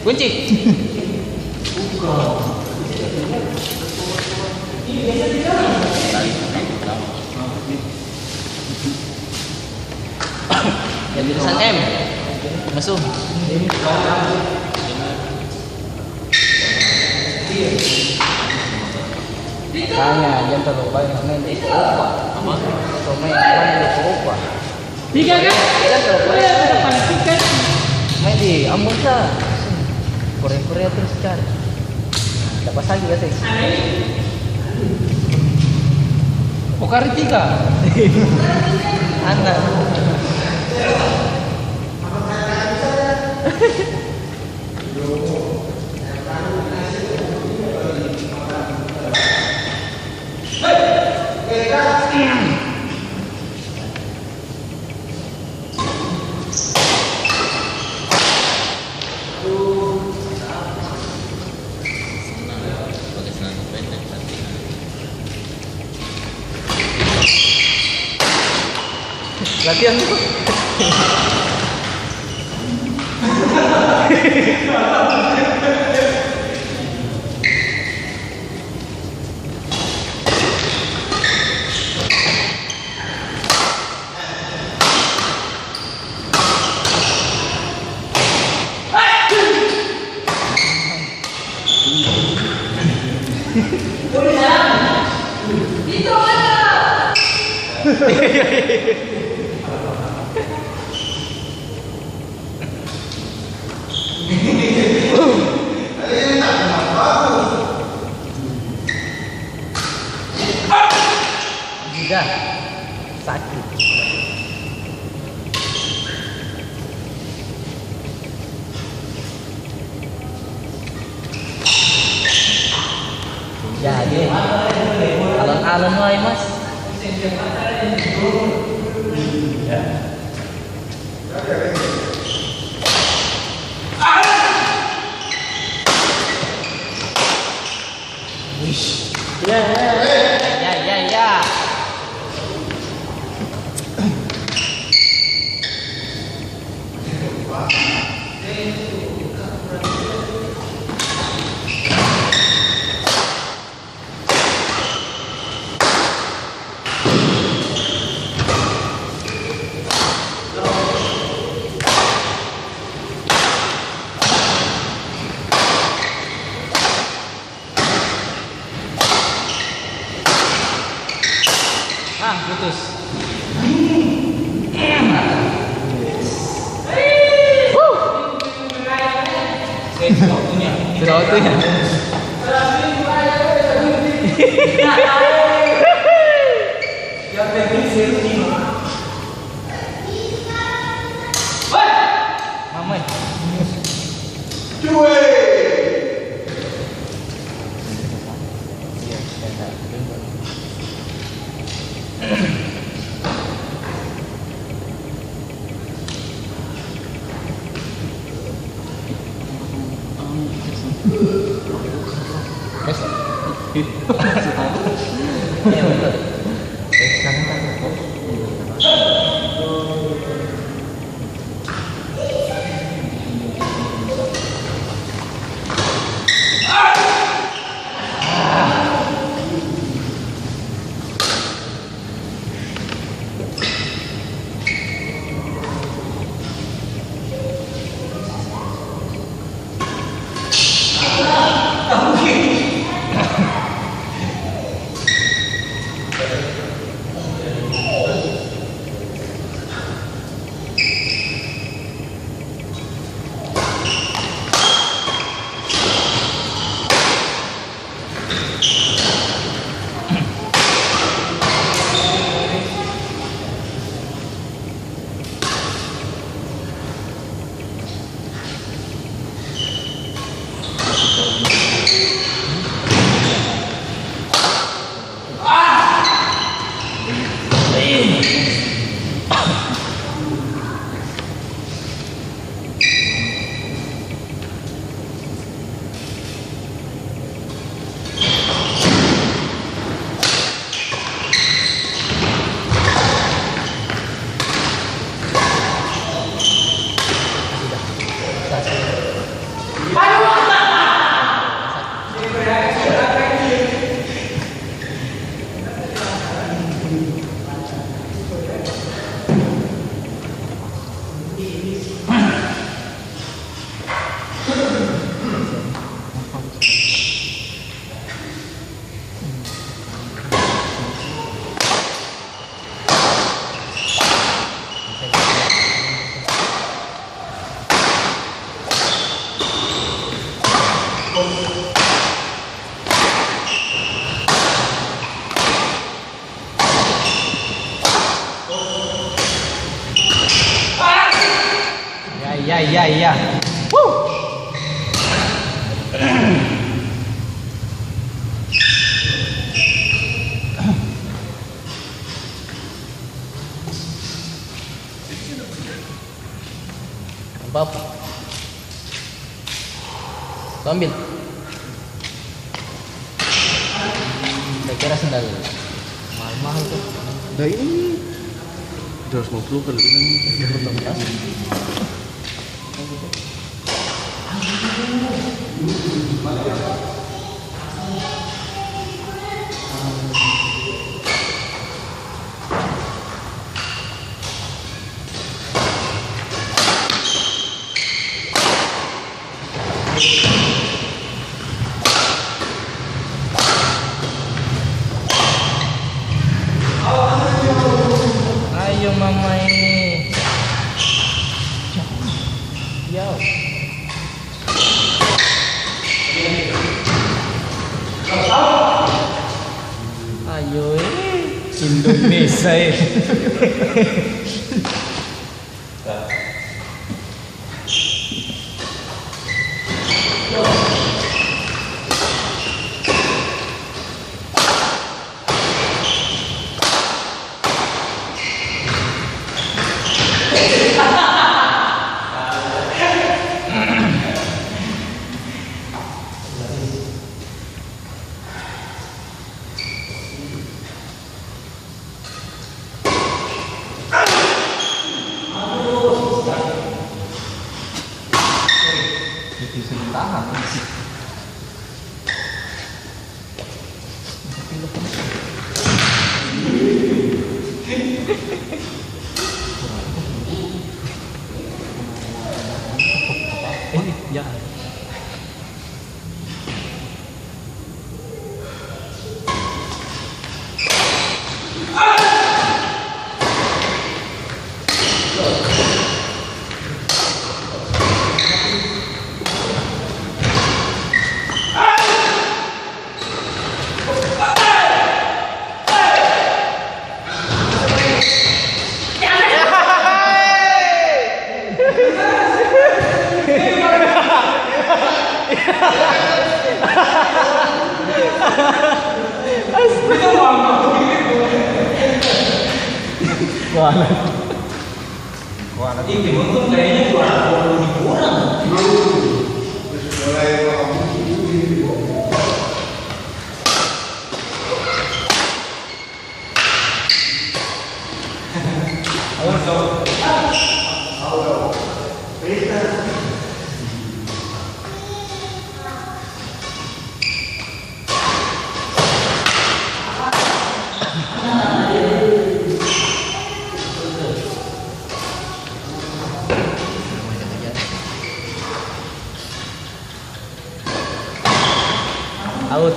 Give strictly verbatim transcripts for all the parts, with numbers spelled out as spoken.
Kunci. Jadi tulisan M. Masuk. Makanya, jang talalu banyak main di Eropa. Apa? So main, main di Eropa. Tiga kan? Jang talalu banyak main. Main di Ambon sa. Korea-Korea terus cari. Dapa saki ka seng? Pokari tiga. Ana. Latihan tu. Sudah. Sakit. Jadi, alon-alon wae, Mas. Ya, ya, ya. Ah, putus. Sudah waktunya. Sudah waktunya. Mama. Apa-apa. Su ambil. Saya kira sendal mahal-mahal tuh. Nah, ini dua ratus lima puluh kan, ini. Ayo, mama e. Yo. Ayo, e. Indonesia, e. Itu sudah tahan. Eh, ya. Wah, wah, ini penonton kayaknya dua puluh ribu orang. Out.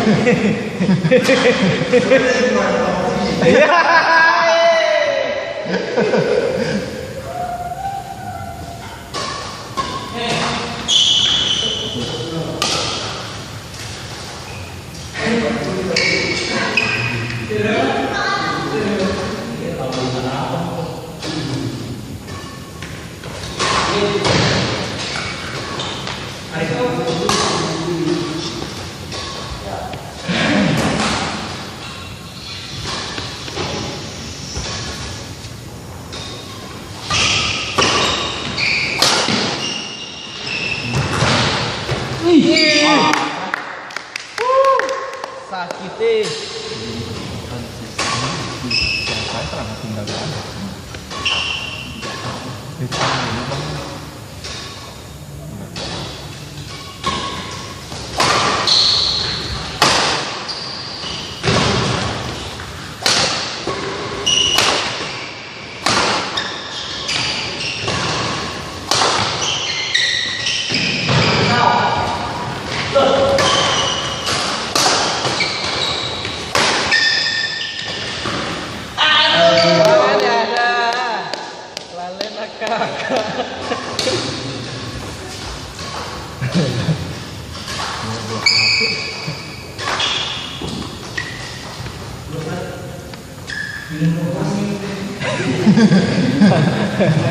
Ih. Sakit, eh. Ada, ada. Lalena kaka.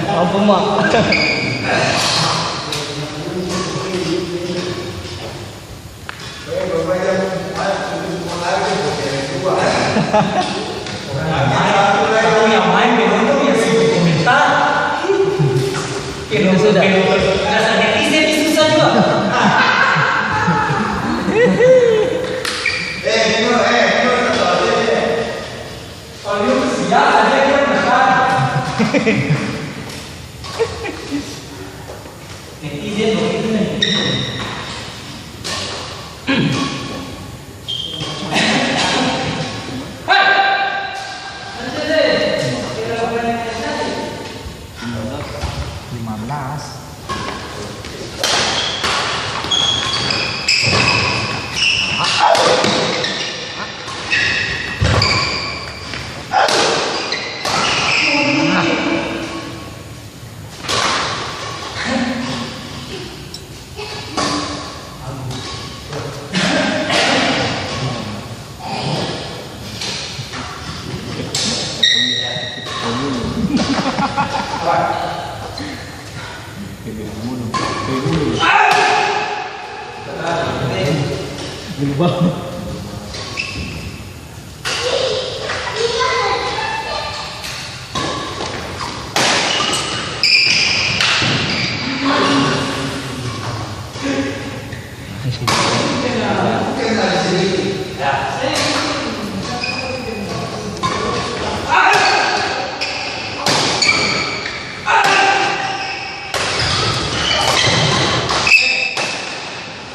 Ampun, Mak. Orang yang main, orang yang main, penonton yang sibuk komentar. Ini sudah. Dasar netizen ini susah juga. Eh, ini, eh, ini, satu lagi, eh. Kalau dia biasa, dia, dia besar. Netizen bagitu, netizen. Lima belas.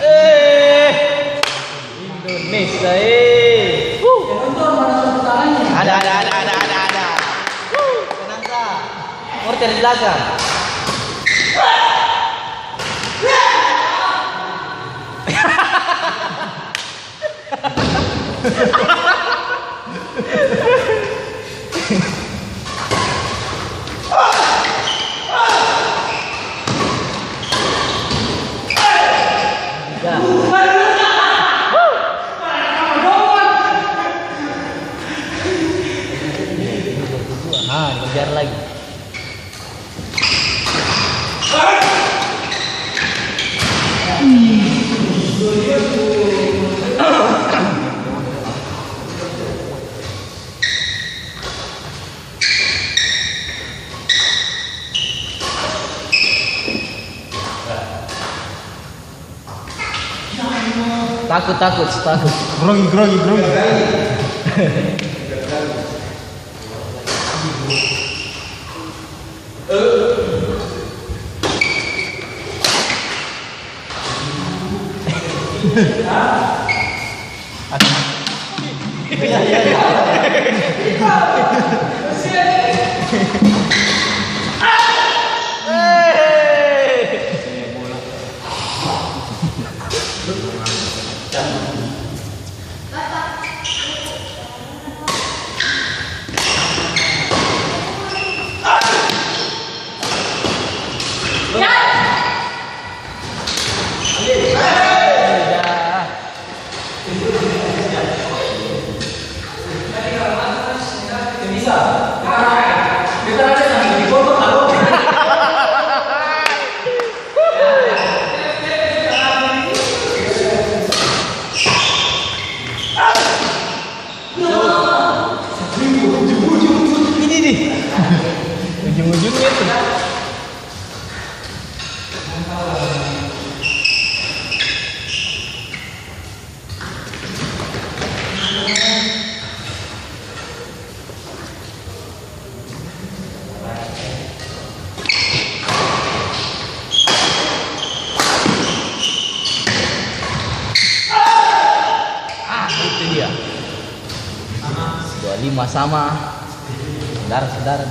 Eh, Indonesia, eh. Wuh. Ada, ada, ada, ada, ada, ada. Wuh, tenang sa. Morter di belakang. Ah, dikejar lagi. Takut, takut, takut. Grogi, grogi, grogi. Ini nih. Ujung-ujungnya tuh. Ah, itu dia. Dua lima sama. Saudara-saudara.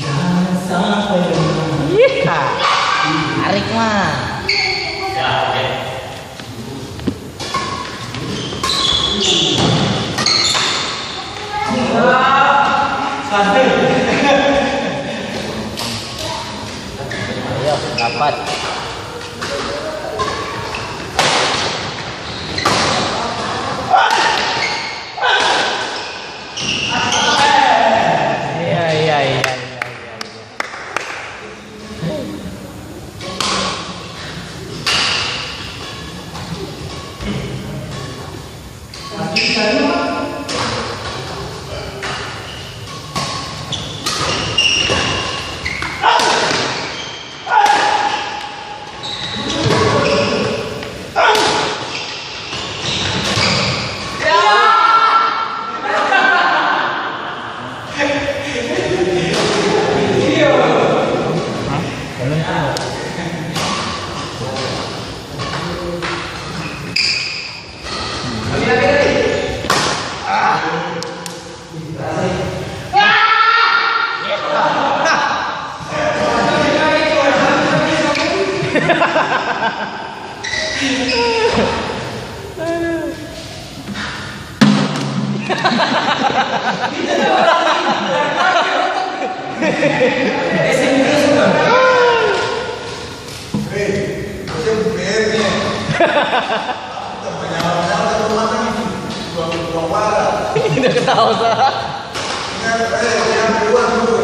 Jangan sampai lengah. Iya. Tarik, mah. Ayo, dapat. Iya, iya, iya, iya, iya, iya. Hei, macam P R-nya. Kita manyala-nyala satu rumah sakit. Buang, buang bara. Tidak ketawa, sa. Ingat, eh, jangan keluar dulu.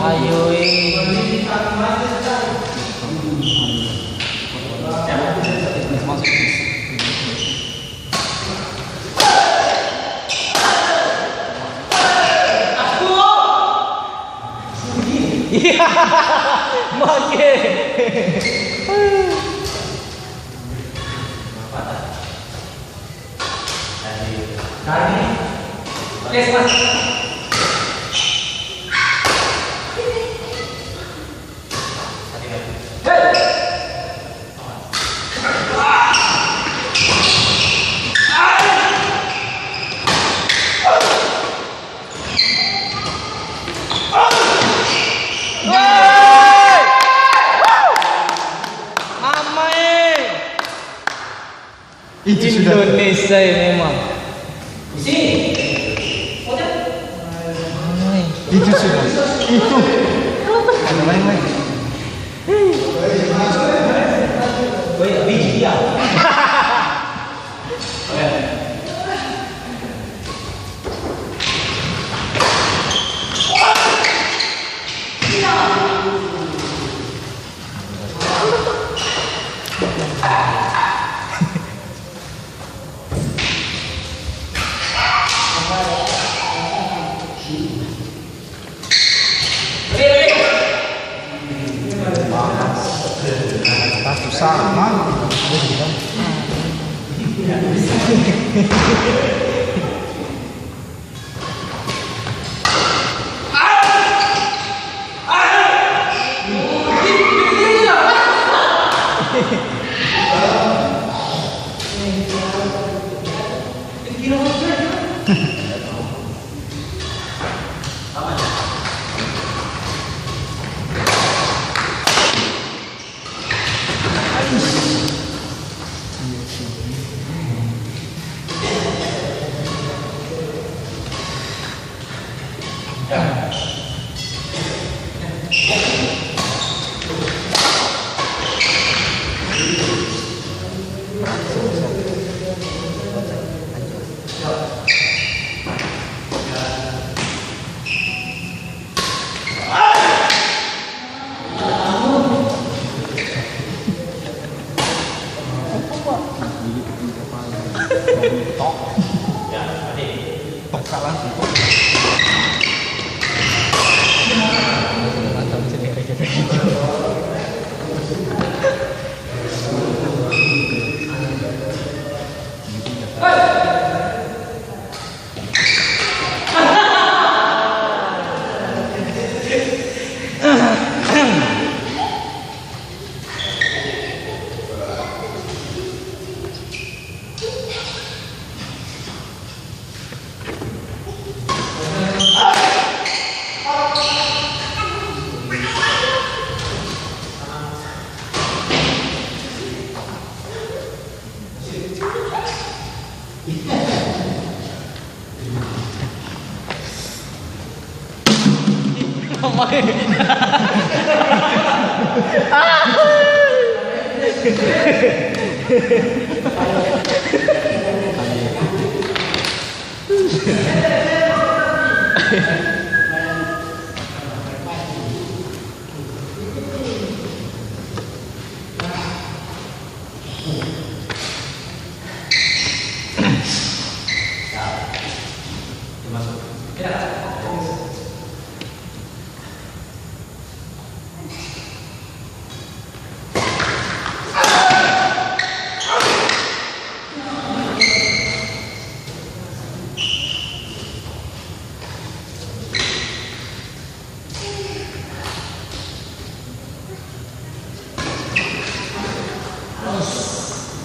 Ayo, eh. Iya, make. Itu sudah. Indonesia ini memang. Itu sudah. Itu. Ada lain lagi.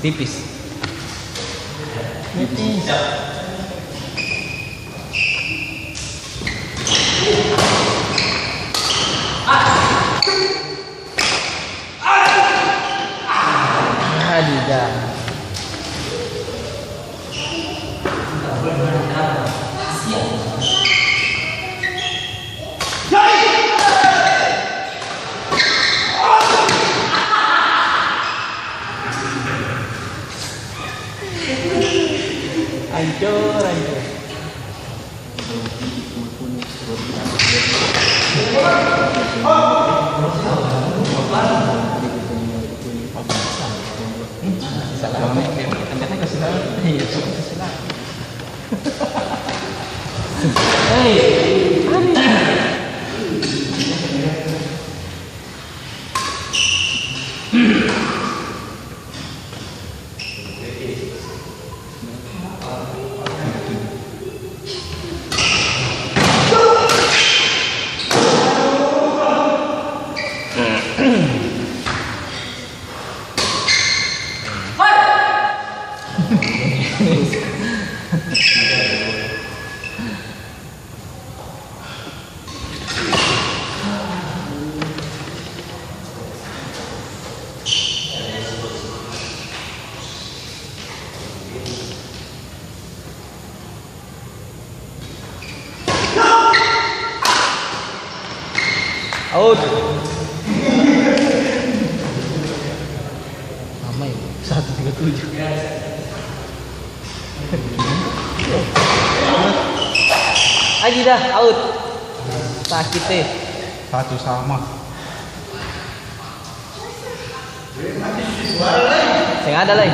Tipis. Tipis. Adidas. Ancor, ancor. Out. Lama ini, satu tiga tujuh. Lagi dah, out. Sakit, eh. Satu sama. Seng ada lai.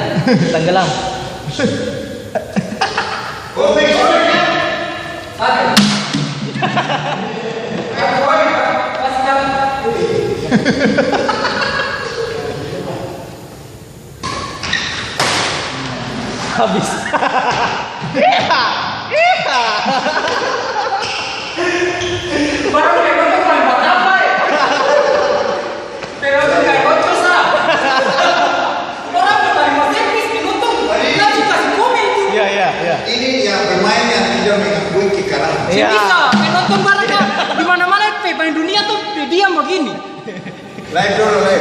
Tenggelam. Habis. Iya, iya. Baru penonton paling pertama, eh. Penonton kayak bocor, sa. Orang yang paling mau servis, penonton. Nanti kasih komen tuh. Iya, iya, iya. Ini yang bermain yang tidak mengakui kekalahan. Iya. Bisa, penonton barang di mana-mana, pe, main dunia tuh, pe, diam begini. Live dulu, live.